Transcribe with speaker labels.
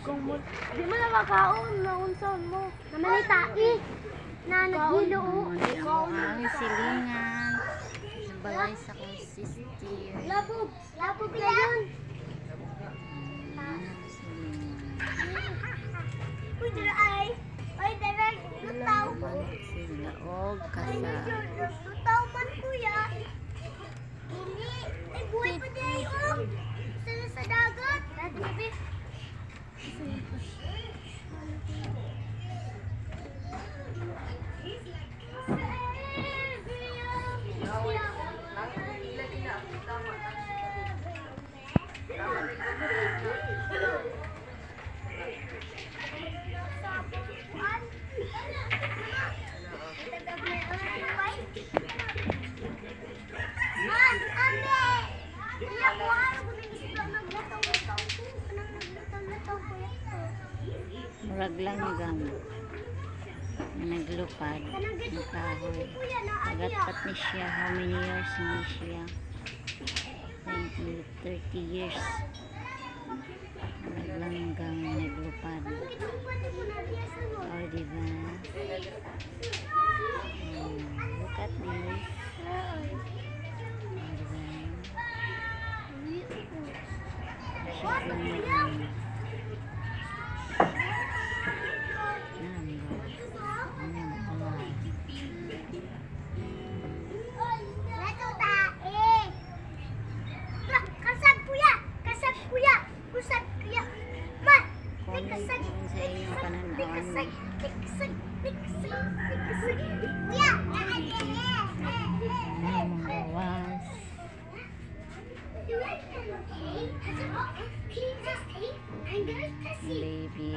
Speaker 1: Kung mo, di mo na makaon, naunsaon mo.
Speaker 2: Naman ay tai na naghilo.
Speaker 3: Ang aming silingan sa balay sa akong sister.
Speaker 2: Labog, labog na yun.
Speaker 3: Silingan.
Speaker 2: Uy, dara ay. Uy, dara, lutaw.
Speaker 3: Sila og
Speaker 2: Ay,
Speaker 3: kasa.
Speaker 2: lutaw man, kuya. Dili. Ay, buhay pa di ay, oh. Isa na sa dagat. Dagat. Man, ame! Iya ko ano ko nang isda naglataw-lataw ko. Anong naglataw-lataw ko yan?
Speaker 3: Murag langgam. Naglupad
Speaker 2: Kanang
Speaker 3: ng
Speaker 2: gitukan
Speaker 3: kahoy.
Speaker 2: ni kuya na aniya.
Speaker 3: Nagatpat ni siya. How many years ni siya? 20, 30 years. Murag langgam naglupad.
Speaker 2: Kanang gitukan ni ko na diya sa no.
Speaker 3: Oh, diba? Oh, look at this. Oh, diba? Siya langgam. Langgam.
Speaker 2: Lataw tae. Kasag kuya, kasag kuya, kusag kuya. Ma, may
Speaker 3: Comment
Speaker 2: kasag,
Speaker 3: kung sa
Speaker 2: may
Speaker 3: inyong
Speaker 2: kasag, may
Speaker 3: pananaw.
Speaker 2: kasag, may kasag, may kasag, may kasag. Kuya,
Speaker 3: Ano mga gawas. Baby.